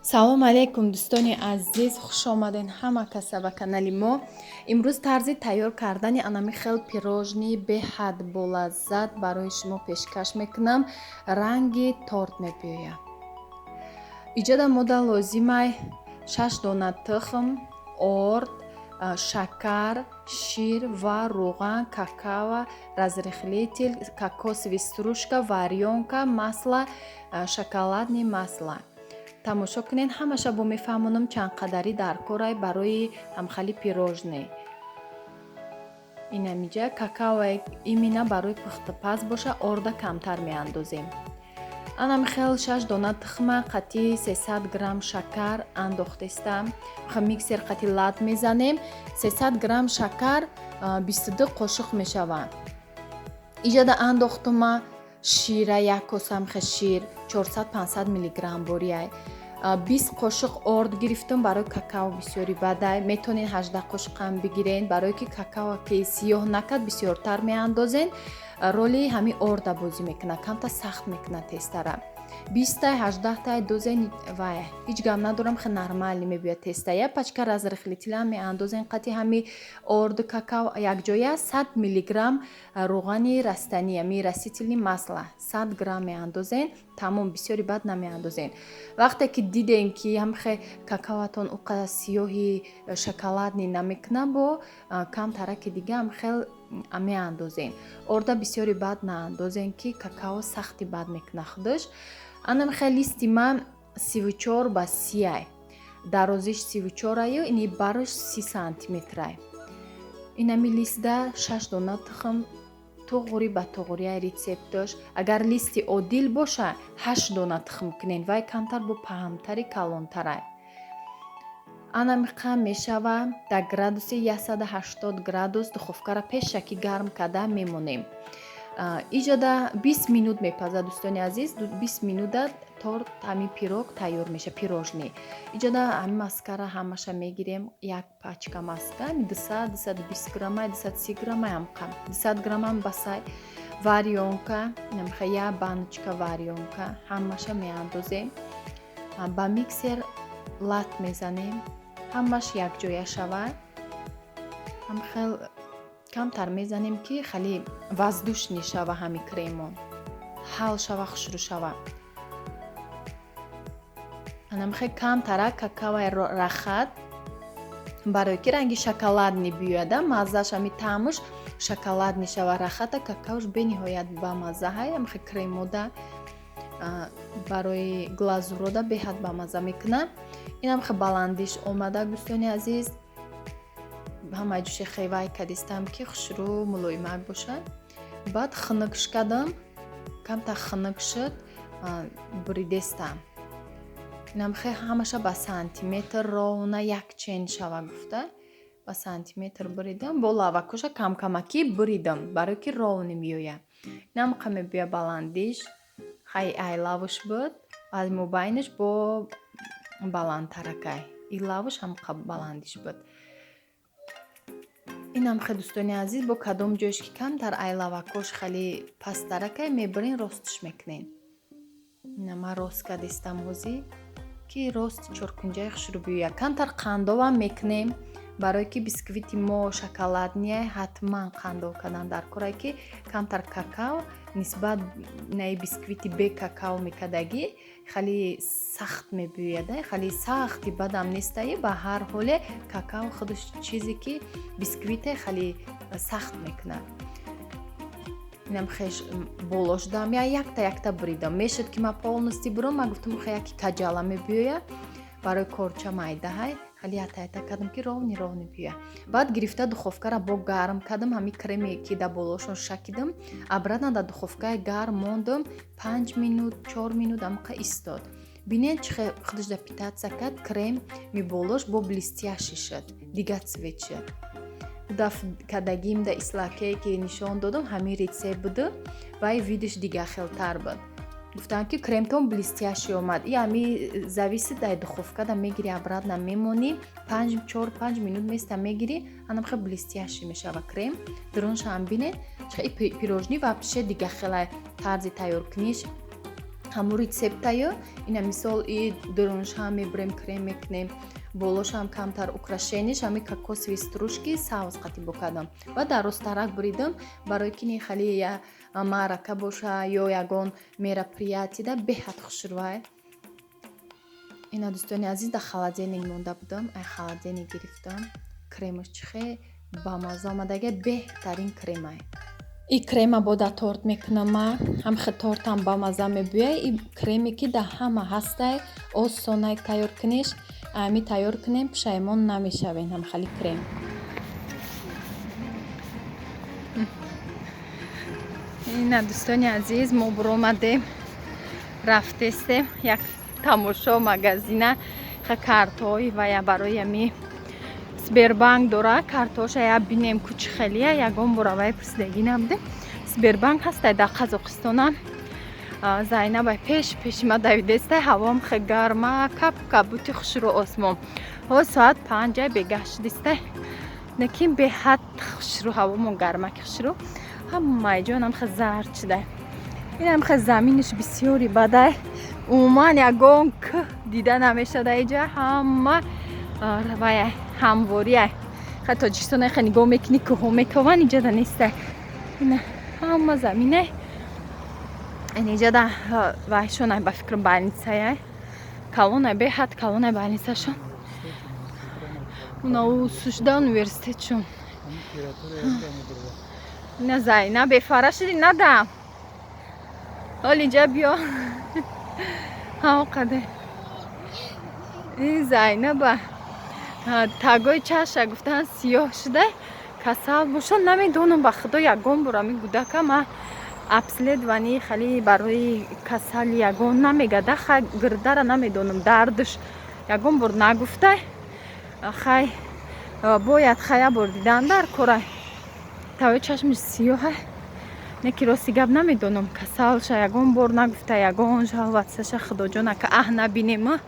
Салом алейкум, дӯстони азиз, хуш омаден ҳама каса ба канали мо. Имрӯз тарзи тайёр кардани анами хел пирожни беҳад болаззат барои шумо пешкаш мекунам. Ранги торт мебиёяд. Иҷода мода лозимай шаш дона тухм, орд, шакар, шир ва рӯған, какао, разрыхлитель, кокосовый стружка, варёнка, масло, шоколадный масло. Тамошо кунед ҳамаша, бо мефаҳмонам чанд қадарӣ дар корай барои ҳамхели пирожне. Инамиҷа какао имина барои пухтупаз боша, орда камтар меандозем. Анам хел шаш дона тухма қати 300 грамм шакар андохтестам, миксер қати лат мезанем. 300 грамм шакар 22 қошуқ мешавад. Иҷода андохтума шира, як косамхе шир, 400-500 миллиграмм бориай. 20 қошуқ орд гирифтум, барои какао бисёри бадай. Метонед 18 қошуқам бигирен, барое ки какао ки сиёҳ накард, бисёртар меандозен. Роли ҳамин орда бозӣ мекунад, камта сахт мекунад тестара. 20-тай, 18-тай дозен, вай ҳеҷ гап надорам, хе нормально мебиёяд теста. Як пачка разрыхлитель ам меандозен қати ҳами орду какао якҷоя. 100 миллиграмм рӯғани растанӣ, ами растительный масло, 100 грамм меандозен, тамом, бисёри бад намеандозен. Вақте ки дидем, ки ҳамхе какаоатон уқа сиёҳи шоколадный намекунад, бо камтараки дига ҳамхел меандозен. Орда бисёри бад наандозен, ки какао сахти бад мекунад худаш. Анамхе листи ман 34 ба 30-ай, дарозиш 34-аю, ини барош 30 сантиметрай. Инами листда шаш дона тухм туғри ба туғрияй рецептош. Агар листи одил боша, ҳашт дона тухм кунен, вай камтар бо паҳмтари калонтарай. Анамиқа мешава. Дар градуси 180 градус духовкара пешакӣ гарм карда мемонем. Иҷода 20 минут мепазад, дӯстони азиз, 20 минута торт, ҳамин пирог тайёр мешавад, пирожни. Иҷода ҳамин маскара ҳамаша мегирем, як пачка маска, 200, 220 граммай, 230 граммай, ҳамқа 200 граммам басай. Варёнка, намиха як баночка варёнка ҳамаша меандозем, ба миксер лат мезанем, ҳамаш якҷоя шавад. Ҳамхел камтар мезанем, ки хеле воздушный шава, ҳами кремон ҳал шава, хушрӯ шава. Анамихе камтарак какаои рахат, барое ки ранги шоколадный биёяда, маззааш, ҳами таъмуш шоколадный шава. Рахата какаош бениҳоят бамаззаҳай, ҳамихе кремода барои глазурода беҳад бамазза мекунад. Инам хе баландиш омада, дӯстони азиз, ҳамаи ҷӯши хевай кадистам, ки хушрӯ мулоимак бошад. Баъд хунукш кардам, камтар хунук шуд, буридестам. Инам хе ҳамаша ба сантиметр ровно як чен шава гуфта, ба сантиметр буридам. Бо лавакоша камкамакӣ буридам, барое ки ровно меояд. Инам қа мебиёяд баландиш, хай айлавуш буд, аз мобайнаш бо баландтаракай, илавуш ҳамқа баландиш буд. Инам хе, дӯстони азиз, бо кадом ҷоеш ки камтар айлавакош хеле пасттаракай, мебарен, ростш мекунен. Ина ман рост кардистам ҳозӣ, ки рост чоркунҷаи хушрӯ биёяд. Камтар қандовам мекунем, барое ки бисквити мо шоколадный, ҳатман қандов кардан дар корае, ки камтар какао нисбат наи бисквити бе какао мекардагӣ хеле сахт мебиёяд. Хеле сахти бадам нестаи, ба ҳар ҳоле какао худаш чизе ки бисквите хеле сахт мекунад. Инам хеш боло шудам, я якта якта буридам. Мешуд, ки ман полностью бурам, ман гуфтам, хе яки каҷала мебиёяд, барои корча майдаҳай, хеле ята ята кардам, ки ровный ровный биёяд. Баъд гирифта духовкара бо гарм кардам, ҳамин креме ки дар болошон шакидам, обратно дар духовкаи гарм мондум, 5 минут, 4 минут амқа истод. Бинед, чӣ хел худаш да впитаться кард крем миболош, бо блестящий шуд, дигар цвет шуд. Даф кардагим да ислакее ки нишон додам, ҳамин рецепт буду, вай видиш дигархелтар буд. Гуфтам, ки кремтон блестящий омад. И ҳами зависит дар духовкада мегири, обратно мемонӣ, панҷ, чор, панҷ минут места мегирӣ, анам хел блестящий мешава крем. Даруншам бинед, пирожни вообще дигархела тарзи тайёркуниш. Ҳамун рецептаю ина, мисол, и дуруншам мебурем, крем мекунем, болошам камтар украшениш ҳами кокосовый стружки савз қатӣ бо кардам ва дарозтарак буридам, барои ки хеле я маърака боша ё ягон мероприятида беҳад хушрӯай. Ина, дӯстони азиз, дар холодильник монда будам, ай холодильник гирифтам. Кремаш чӣ хел бамазза омадага, беҳтарин кремай. И крема бо дар торт мекунам ма, ҳамхел тортам бамазза мебӯяй. И креме ки дар ҳама ҳастай, осонай тайёр куниш. Ами тайёр кунем, пушаймон намешавем, ҳамхели крем. Ина, дӯстони азиз, мо буромадем, рафтестем як тамошо магазина. Ха, картҳои вая барои ами Сбербанк дора, картҳоша я бинем, ку чӣ хелия. Ягон бора вай пурсидагӣ набудем. Сбербанк ҳастай дар Қазоқистонам. Зайнабай пеш пеши ма давидестай. Ҳавом хе гарма, кап кабути хушрӯ осмон. Ҳо, соат 5-ай бегаҳ шудистай, лекин беҳад хушрӯ ҳавомон, гармаки хушрӯ, ҳамаи ҷонам хе зард шудай. Инам хе заминиш бисёри бадай, умуман ягон кӯҳ дида намешада иҷа, ҳама вая ҳамвория. Ха, Тоҷикистон хе нигоҳ мекунӣ, кӯҳҳо метованд, иҷада нестай. Ина ҳама заминай. Иҷада вайшонай, ба фикрам, больницаяй калонай, беҳад калонай больницашон. Уна сушда университетшон. Ина, Зайна, бефара шуди, надам. Ҳол инҷа биё, ҳамо қаде ин Зайнаба тагои чаша гуфтан сиёҳ шуда, касал боша, намедонам. Ба худо, ягон бор ами гудака ма обследование хали барои касали ягон намегада. Хай, гирдара намедонам, дардаш ягон бор нагуфтай. Хай, бояд хай як бор дидан дар корай. Тавои чашмиш сиёҳа, не ки рости гап намедонам, касалша ягон бор нагуфта, ягон жаловаться ша. Худоҷон, ака аҳ набинема.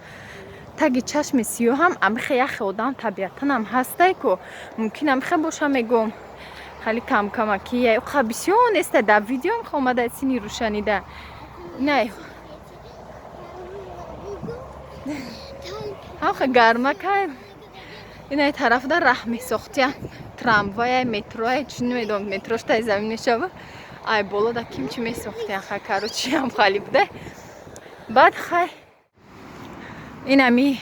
Таги чашми сиёҳам амихе яхе одам табиатанам ҳастай ку, мумкин амихе боша, мегӯм, хеле камкамаки қа бисёр неста. Дар видеом омада сини рӯшанида не, ҳамха гармакай. Инаи тарафда раҳ месохтия, трамвая, метроя, чӣ намедонам, метрош таи замин мешава, ай боло да ким чӣ месохтиян. Ха, короче, ам хали буда. Баъд хай, инами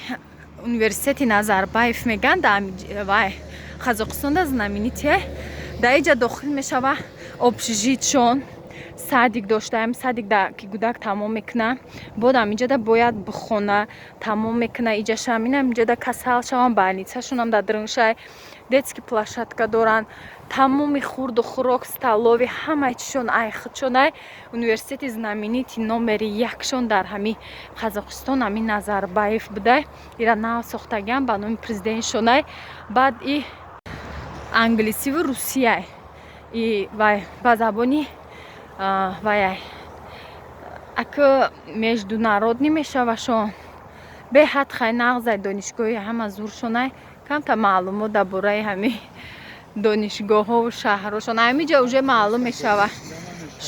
университети Назарбаев меган, да вай Қазоқистонда знаменития. Дар иҷа дохил мешава общежитшон, садик доштаем. Садик да ки гудак тамом мекуна, бодам иҷада бояд бихона, тамом мекуна иҷашам. Инам иҷада касал шавам, больницашонам дар дрыншай, детский площадка доранд, тамоми хурду хӯрок, столовый, ҳамаи чишон ай худшон. Ай университети знаменитый номери якшон дар ҳами Қазоқистон ҳами Назарбаев будай. Ира нав сохтагиам, ба номи президентшонай. Баъд и англисиву русияй, и вай ба забони ваяй ака международный мешавашон. Беҳад хай нағзай донишгоҳи, ҳама зуршонай. Камта маълумот дар бораи ҳами донишгоҳҳову шаҳрҳошон ҳамиҷа уже маълум мешава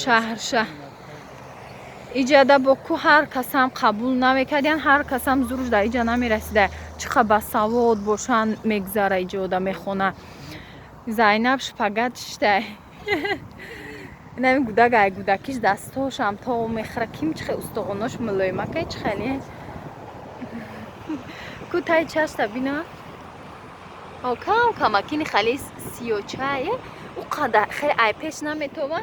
шаҳрша. Иҷада бо ку ҳар касам қабул намекардиян, ҳар касам зуруш дар иҷа намерасида. Чӣ қа басавод бошанд, мегзара иҷода, мехона. Зайнаб шпагат шиштай. Инами гудак ай гудакиш дастошам то мехӯра, ким чӣ хел устухонош мулоимакай, чӣ хеле ку таи чашта бина. Кам камакини хеле сиёчае, ӯ қадар хеле ай пеш наметова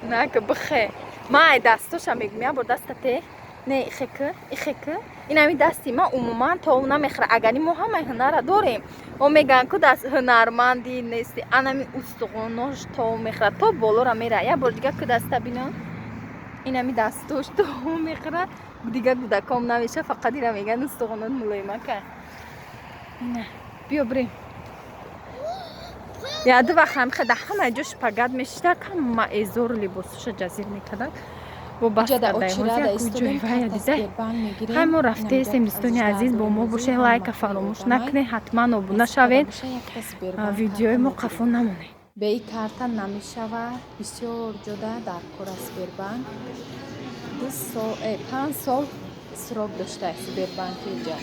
нака бихе. Ман ай дастоша мегӯм, як бор дастате не, ихе ихе. Инами дасти ман умуман то намехӯра. Агари мо ҳамаи ҳунарра дорем, о мегӯянд ку даст ҳунарманди нести, анами устухонош то мехӯра, то болора мера. Як бор дига ку даста бино, инами дастош то мехӯра, дига гудаком намеша, фақат ира мегӯянд устухонот мулоимака. Биё бирем. Яду вақт ҳамихе дар ҳамаи ҷо шпагат мешита, кама эзору либосоша ҷазир мекардак. Бо бас кардайҳои мо рафтаестем. Дӯстони азиз, бо мо бошед, лайка фаромӯш накунед, ҳатман обуна шавед, видеои мо қафо намонед. Бе и карта намешавад. Бисёр ҷода дар кор аст Сбербанк. 2 сол, 5 сол срок дошта Сбербанки иҷа.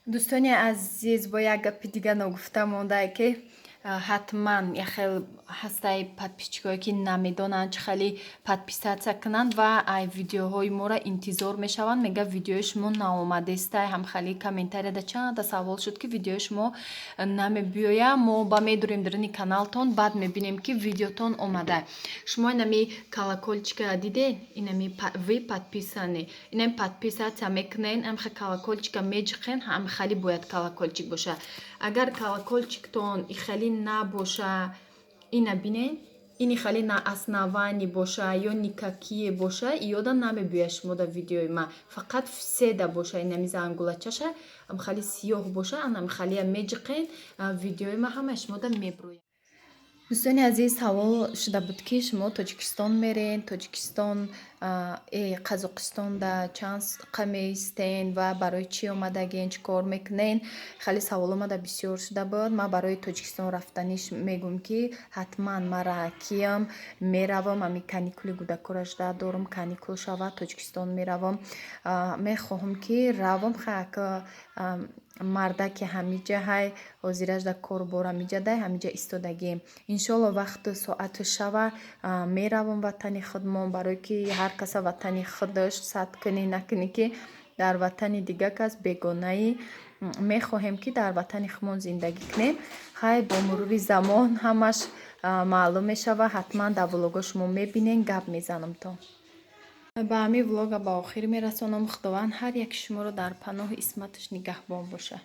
Дӯстони азиз, бо як гапи дига ногуфта мондае, ки ҳатман яхел ҳастаи подписчикое, ки намедонанд, чӣ хеле подписаться кунанд ва ай видеоҳои моро интизор мешаванд. Мега, видеои шумо наомадестай. Ҳамхали комментарияда чанда савол шуд, ки видеои шумо намебиёя. Мо ба медурем даруни каналтон, баъд мебинем, ки видеотон омада. Шумо инами колокольчика дидед, инами «вы подписаны», инами подписаться мекунен, ҳамхе колокольчика меҷиқен. Ҳамхали бояд колокольчик боша. Агар колокольчиктон ихели набоша, ина бинен, ини хеле на основании боша ё никакие боша, иёда намебиёяд шумода видеои ма. Фақат все да боша, инами зангулачаша хали сиёҳ боша, анами халия меҷиқен, видеои ма ҳамаи шумода меброяд. Дӯстони азиз, савол шуда буд, ки шумо Тоҷикистон мерен, Тоҷикистон, Қазоқистонда чанд қа меистен ва барои чӣ омадаген, чӣ кор мекунен? Хеле савол омада бисёр шуда буд. Ман барои Тоҷикистон рафтаниш мегӯм, ки ҳатман мара киям меравам. Ами каникули кӯдакора жда дорум, каникул шавад, Тоҷикистон меравам. Мехоҳам, ки равам. Хак мардаки ҳамиҷа ҳай, ҳозиражда корбор ҳамиҷа дай, ҳамиҷа истодагием. Иншолло, вақту соату шава, меравам ватани худмон, барое ки ҳар каса ватани худаш сад кунӣ накунӣ, ки дар ватани дига кас бегонаӣ. Мехоҳем, ки дар ватани худмон зиндагӣ кунем. Хай, бо мурури замон ҳамаш маълум мешава. Ҳатман дар влого шумо мебинен, гап мезанам. То ба ҳамин влога ба охир мерасонам. Худованд ҳар яки шуморо дар паноҳи исматаш нигаҳбон бошад.